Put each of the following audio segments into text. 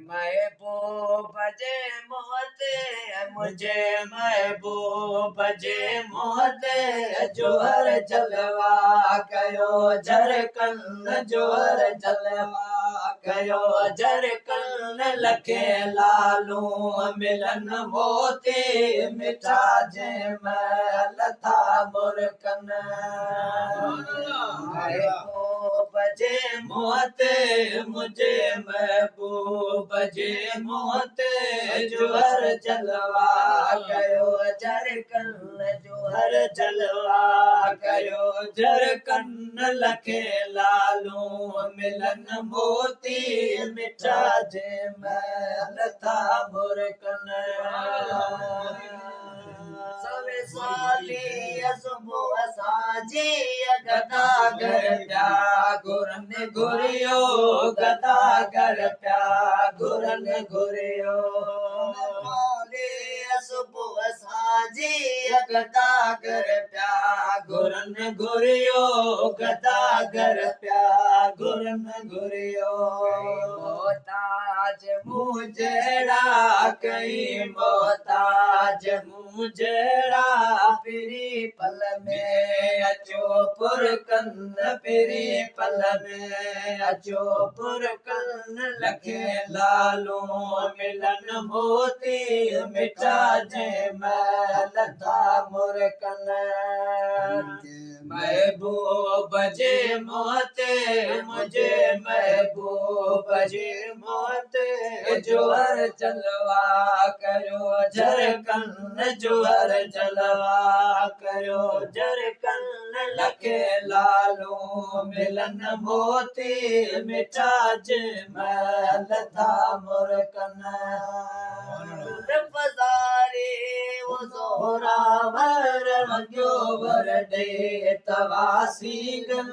महबूब जे मुंहं ते मुंहिंजे महबूब जे मुंहं ते जोहर जलवा कयो झरकन जोहर जलवा कयो झरकन लखे लालू मिलन मोती मिठा जंहिं महिल था मुरकन। महबूब जे मुंहं ते मुंहिंजे महबूब जे मुंहं ते जोहर जलवा कयो झरकन जोहर जलवा कयो झरकन लखे लालू मिलन मोती मिठा जंहिं महिल था मुरकन। सवे साली सुबुह साजी गदागर पिया घुरन घुरियो गदागर पिया घुरन घुरियो। सुबुह साजी गदागर पिया घुरन घुरियो गदागर पिया घुरन घुरियो। मोहताज मूं जहिड़ा कई मोहताज मूं जहिड़ा पिरी पल में अचो पुरकन पिरी पल में अचो पुरकन लखे लालू मिलन मोती मिठा जंहिं महिल था मुरकन। महबूब जे मुंहं ते मुंहिंजे महबूब जे मुंहं ते जोहर जलवा कयो झरकन जोहर जलवा कयो झरकन लखे लालू मिलन मोती मिठा जंहिं महिल था मुरकन। ज़ोरावर वॻियो वर ॾे तवासी गन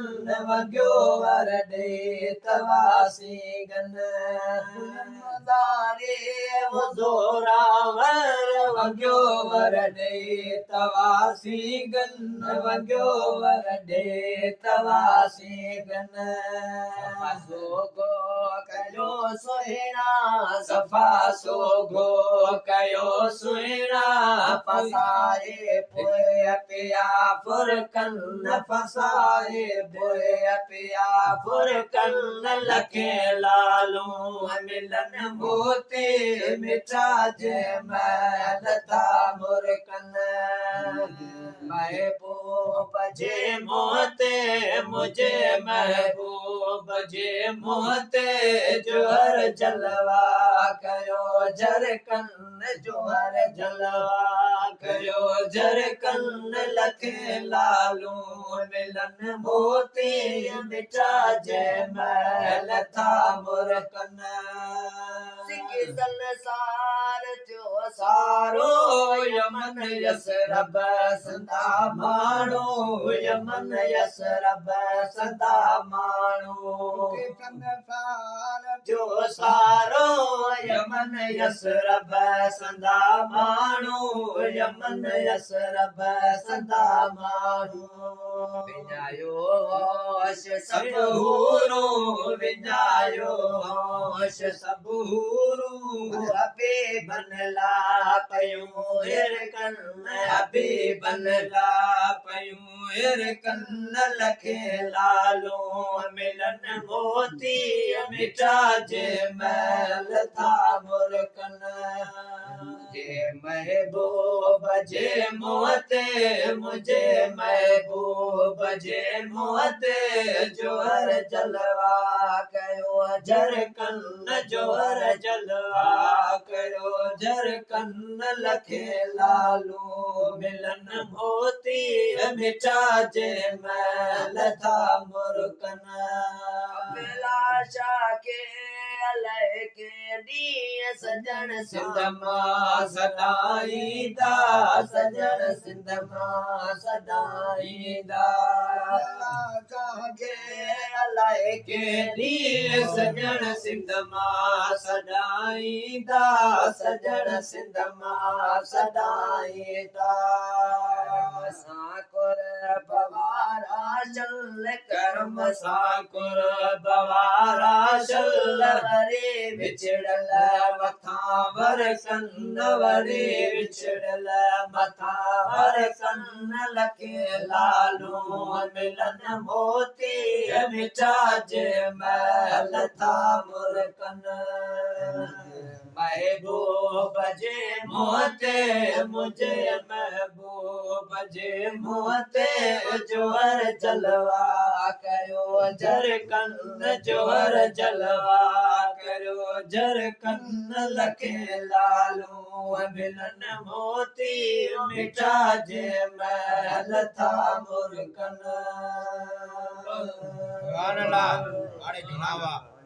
वॻियो वर ॾे तवासी गन। ज़ोरावर वॻियो वर ॾे तवासी गन वॻियो वर ॾे तवासी गन। सोगो कयो सुहिणा सफ़ा सोगो कयो सुहिणा फसाए पोइ पिया फुरकन फसाए पोइ पिया फुरकन लखे लालू मिलन मोती मिठा जंहिं महिल था मुरकन। महबूब जे मुंहं ते मुंहिंजे महबूब जे मुंहं ते जोहर जलवा कयो झरकन जोहर जलवा कयो झरकन लखे लालू मिलन मोती मिठा जंहिं महिल था मुरकन। सिकी संसार थियो सारो यमन यसरब संदा माण्हू यमन यसरब संदा माण्हू। थियो सारो यमन यसरब संदा माण्हू यमन यसरब संदा माण्हू। विञायो होश सभु हूरू विञायो होश सभु हूरू हबीबन ला पयूं हिरकन हबीबन ला पयूं हिरकन लखे लालू मिलन मोती मिठा जंहिं महिल था मुरकन। मुंहिंजे महबूब जे मुंहं ते मुंहिंजे महबूब जे मुंहं ते जोहर जलवा कयो झरकन जोहर जलवा कयो झरकन लखे लालू मिलन मोती मिठा जंहिं महिल था मुरकन। के अलाए के ॾींहुं सजण सिंध मां सदाईंदा सजण सिंध मां सदाईंदा। के अलाए के ॾींहुं सजण सिंध मां सदाईंदा सजण सिंध मां सदाईंदा। असां कुरब وارا شل ڪرم سان قرب وارا شل وري وڇڙيل مٿان ورڪن وري وڇڙيل مٿان ورڪن لکين لالون ملن موتي مٺا جنهن مهل ٿا مرڪن محبوب جي منهن تي منهنجي محبوب جي منهن تي جوهر جلوا ڪريو جرڪن جوهر جلوا ڪريو جرڪن لکين لالون ملن موتي مٺا جنهن مهل ٿا مرڪن. سبحان الله. هاڻي جهونا هئا.